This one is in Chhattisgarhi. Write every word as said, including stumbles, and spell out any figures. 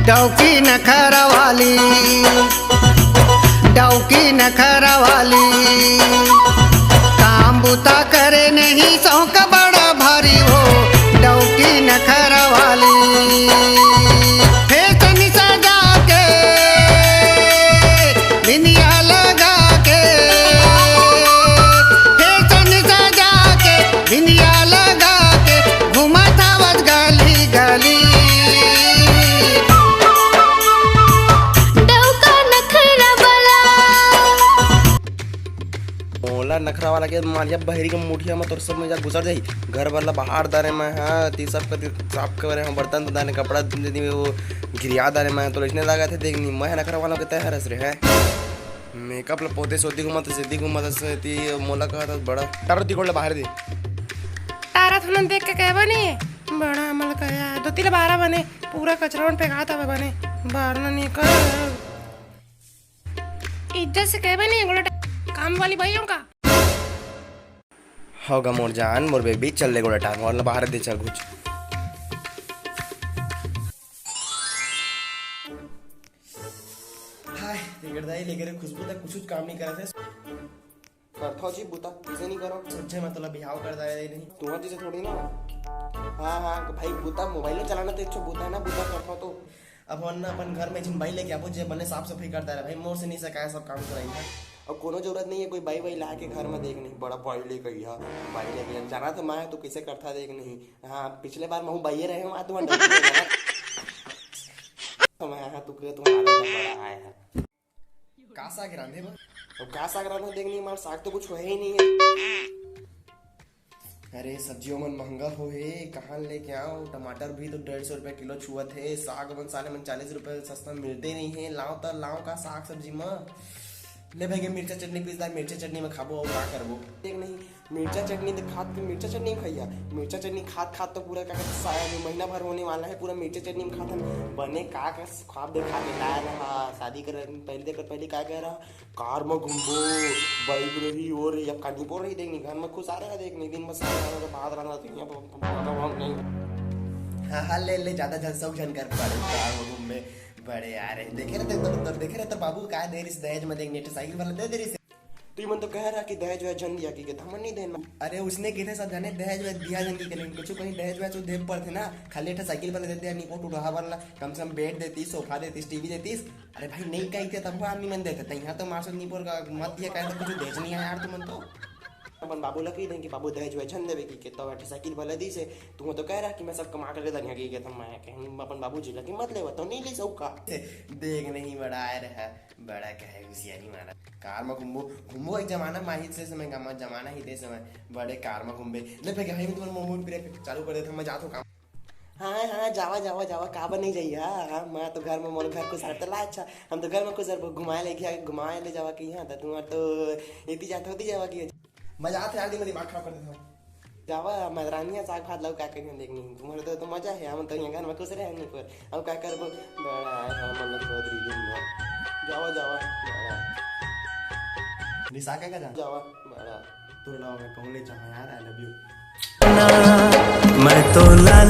डौकी नखरा वाली, डौकी नखरा वाली, काम बुता करे नहीं शौक बड़ा भारी हो। डौकी नखरा वाली, फैशन सजा के, बिंदिया लगा के, फैशन सजा के, बिंदिया लगा के, घूमत आवत गली गली। डौका नखरा वाला। मोला नखरा वाला के मारिया बहरी के मुठिया में तोर सब में जा गुजर जाही। घर वाला बाहर दारे में, हाँ, ती सब कति साफ करे हैं, बर्तन तो दाने, कपड़ा दे दी, वो गिरिया दारे में, तो इसने लगा थे, देख नहीं, मैं नखरा वाला के तय हरस रे है। मेकअप ल पोते सोती घुमत, सीधी घुमत से ती मोला कहत बड़ा। टारो ती गोड़ ले बाहर दे। तारा थोनन देख के कहबा नहीं, बड़ा अमल कया, दो तीन बारह बने, पूरा कचरा में फेंकात हवे बने, बाहर ना निकल। इज्जत से कहबे नहीं, गोड़ा टा-, काम वाली बाई हूँ का? होगा मोर जान, मोर बेबी, चल ले गोड़ा टांग, और बाहर दे चल कुछ। हाय, तेकर दाई लेके रे खुशबू तक कुछ काम नहीं करत है। करथो जी बूता, किसे नहीं करो। सोचे मैं तोला बिहाव कर दाए नहीं। तुम्हार जैसे थोड़ी ना। हाँ, हाँ, तो भाई बूता मोबाइल में चलाना तो एक ठो बूता है ना, बूता करथो तो। अब हम ना अपन घर में जिन बाई लेके आबो, जे बने साफ सफाई करता रहे भाई, मोर से नहीं सकाय सब काम कराई है। और कोनो जरूरत नहीं है कोई बाई वाई ला के घर में देख नहीं, बड़ा बाई लेके आइया, बाई लेके आइया। जाना तो मैं, तू कैसे करता देख नहीं। हाँ, पिछले बार मैं हूँ बाइये रहे हूँ, आ तुम्हारा डर लगा। तो मैं, हाँ, तू के तुम्हारा बड़ा आया है। का साग रांधे बर? अब का साग रांधे देख नहीं, हमार साग तो कुछ होए ही नहीं है। अरे, सब्जियों मन महंगा हो हे, कहाँ लेके आओ? टमाटर भी तो डेढ़ सौ रुपया किलो छुअत हे, साग मन साले मन चालीस रुपया सस्ता मिलते नहीं है। लाओ त लाओ का साग सब्जी म। ले भाई, के मिर्चा चटनी पीस दा, मिर्चा चटनी में खाबो, और का करबो? देख नहीं, मिर्चा चटनी तो खात के मिर्चा चटनी खैया, मिर्चा चटनी खात खात तो पूरा का कहते सारा जो महीना भर होने वाला है, पूरा मिर्चा चटनी में खात हन। बने का का ख्वाब देखा के लाया रहा शादी कर पहले, कर पहले का कह रहा, कार में घूमबो, बाइक रही, और रही, अब कहीं पर रही, देख नहीं, घर में खुश आ रहा, देख नहीं, दिन में सारा रहा, बात रहा, तो यहाँ पर, पर, पर, पर, नहीं। हाँ, हाँ, ले, ले, ज्यादा झन शौक झन कर पड़े, कार में घूमबे, बड़े यार, देखे रहते तो, तो देखे रहते बाबू का दे रही दहेज में, देख नहीं, साइकिल वाला दे दे रही। तू मन तो कह रहा कि दहेज वहेज झन दिया कि, कि हमन नहीं देन। अरे, उसने किथे सब जाने दहेज वहेज दिया झन कि, लेकिन कुछ कहीं दहेज वहेज तो दे पड़ते ना, खाली एक ठो साइकिल वाला देते, नहीं, वो टूटा वाला, कम से कम बेड देती, सोफा देती, टीवी देती। अरे भाई, नहीं कही थे तब वो आदमी मन देते, तैयार तो मास्टर निपोर का मत दिया, कहे तो कुछ देच नहीं है यार तुमन तो। अपन बाबू ला कही दें कि बाबू दहेज वहेज झन देवे कि, कि तो एक ठो साइकिल वाला दी से, तू तो कह रहा कि मैं सब कमा करके दनिया की, कि तो मैं कहीं अपन बाबू जी ला कि मत लेवा, तो नहीं ले सका। देख नहीं बड़ा आए रहा। बड़ा कहे हुसियारी मारा। कार म घूमबो, घूमबो एक जमाना म आहिस से समय, गामा जमाना ही ते समय, बड़े कार म घूमबे। ले फेंके भाई, मैं तुम्हारे मोमो ब्रेक चालू कर देता हूँ, मैं जाता हूँ काम। हाँ, हाँ, जावा, जावा, जावा, का बने जाइए, हाँ, हाँ, मैं तो घर में, मोर घर को सर तला, अच्छा, हम तो घर में को सर घुमाए ले गया, घुमाए ले जावा के यहाँ, तो तुम्हारे तो इतनी जात होती जावा की। मजा आथे यार, दिन में दिमाग खराब कर देथे। जावा, मदरानिया साग भात लाऊ, का करियो, देख नहीं, तुम्हारे तो, तो मजा है, हम तो यहाँ घर में खुश रहे नहीं पर, अब का करबो, बड़ा है, हम लोग चौधरी दिन में। जावा, जावा, बड़ा। निशा का, का जा? जावा, बड़ा। तोर अलावा मैं कहूँ नहीं चाहा यार, I love you। मैं तो लाल